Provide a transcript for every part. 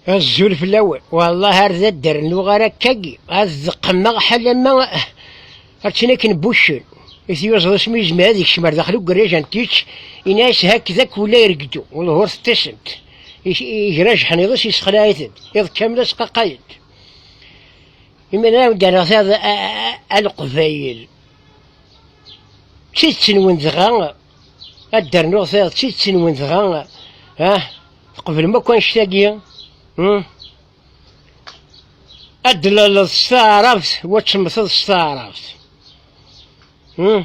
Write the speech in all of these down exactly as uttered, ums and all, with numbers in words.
Azul fell-awen. Wallah ar d adder nuɣ ara akkagi. Ad qqmeɣ ḥalama ar ttnaken buccen. I tyuẓeḍ asmi yezmer ad ikcem ar daxel ugerraj n tič, ini-as hakd akk ula iregdu, ulhur teṭṭisent. Igra ajeḥniḍ-is, yessexlaɛ-itent. Iḍ kamel asqaqayent. Imir ara wen-d-rreɣ taḍ-, a, a, a, a Leqbayel. D tidet-nwen dɣa, ad d-rnuɣ taḍ-, d tidet-nwen dɣa, ah, tqeblem akk annect-agi, hmm? Ad d-tlaleḍ s taɛrabt, wa temmteḍ s taɛrabt. Hmm?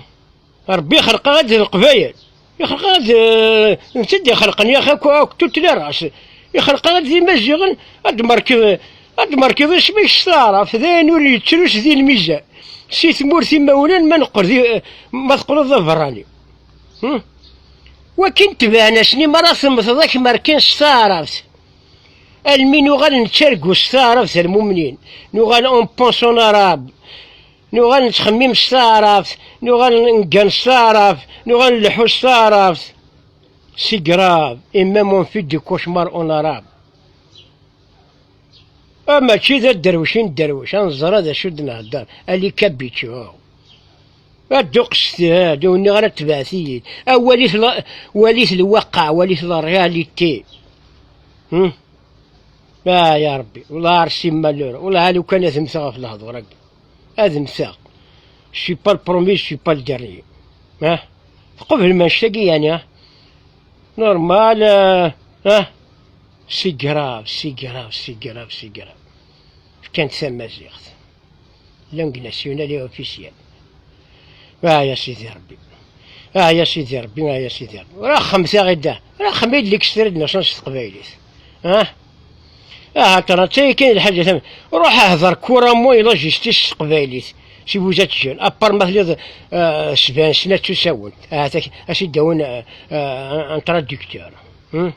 Ṛebbi ixleq-aɣ-d d Leqbayel. Ixleq-aɣ-d, eh, netta d-ixelqen, yax, akk, akk toutes les races. Ixleq-aɣ-d d Imaziɣen, ad d-merkeḍ, ad d-merkeḍ isem-ik s taɛrabt, d ayen ur yettrus di lmizan. Si tmurt imawlan ma neqqel di, ma teqqleḍ d aberrani. Hmm? Wakin tebɛen-asen, mi ara temmteḍ ad k-merken s taɛrabt. Almi nuɣal nettargu s taɛrabt a lmumnin, nuɣal on pense en arabe, nuɣal nettxemmim s taɛrabt, nuɣal neggan s taɛrabt, nuɣal nleḥḥu s taɛrabt. C'est grave, et même on fait des cauchemars en arabe. Ah, mačči d aderwec i nedderwec, ad nẓer d acu d-nhedder, ali kabiču. A dduqset, a d-ur nniɣ ara tebɛet-iyi. A walit la, walit lwaqa, walit la réalité. Hmm? Ah, ya Rebbi, والله ar si malheureux, والله a lukan ad mmteɣ ɣef lehdur-agi. Ad mmteɣ. Je suis pas le premier, je suis pas le dernier. Ah? Tqeblem annect-agi, yeɛni, ah? Normal, euh, ah? C'est grave, c'est grave, c'est grave, c'est grave. Fkan-d tamaziɣt. Langue nationale et officielle. Ah, ya Sidi Rebbi. Ah, ya Sidi Rebbi, ah, ya Sidi Rebbi. Raxem taɣida. Raxem i d l'extrait de naissance s teqbaylit. Ah? Ah, tara, d tayi kan lḥaǧa tam-, ruḥ hder couramment i la justice s teqbaylit. Si vous êtes jeune, à part ma tliḍ, euh, sebɛin sna d tusawent. Ah, tak-, a s-id-awin, euh, euh, un, un traducteur. Hmm?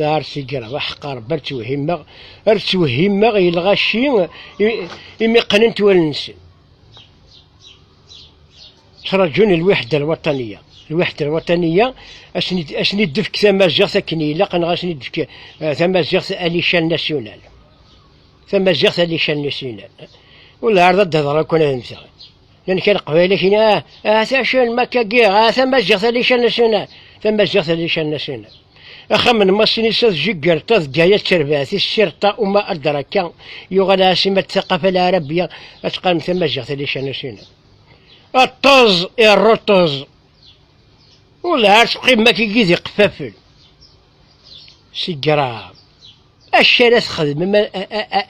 Ar tigreḍ, aḥeqqar, ar ttwehhimeɣ, ar ttwehhimeɣ i lɣaci i, imi qqnent wallen-nsen. Ttraǧun lwiḥda lwaṭaniya. Lwiḥda lwaṭaniya, asen-id-, asen-id-tefk tamaziɣt akken ilaq, neɣ asen-id-tefk, eh, tamaziɣt à l'échelle nationale. Tamaziɣt à l'échelle nationale. Ur la ɛerḍ ad d-hḍeṛ akk ad mmteɣ. Llan kra Leqbayel ak-ini, ah, ah, tacen, makagi, ah, tamaziɣt à l'échelle nationale. Tamaziɣt à l'échelle nationale. Axxam n Masinisa d Jigerṭa d Gaya d terbaɛt-is, Sirṭa, Uma Adraka, yuɣal ɛaṣima n taqafa lɛarabiya, ad teqqarem tamaziɣt à l'échelle nationale. Aṭṭez, iruṭṭez. Ur la ar teqqim akagi d iqeffafen. C'est grave. Acu ara txedmem a, a, a, a,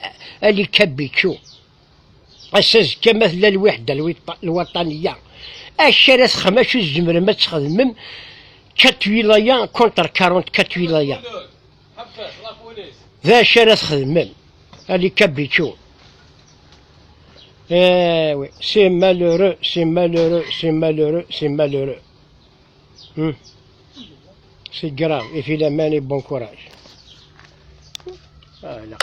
a les Kabichous? Ass azekka ma tella lwiḥda lwiṭ-, lwaṭaniya, acu ara txedmem, acu tzemrem ad txedmem? Quatre wilayas contre quarante-quatre wilayas. D acu ara txedmem a les Kabichous? Eh oui, c'est malheureux, c'est malheureux, c'est malheureux, c'est malheureux. Hmm. C'est grave, et Filamani, bon courage. Voilà.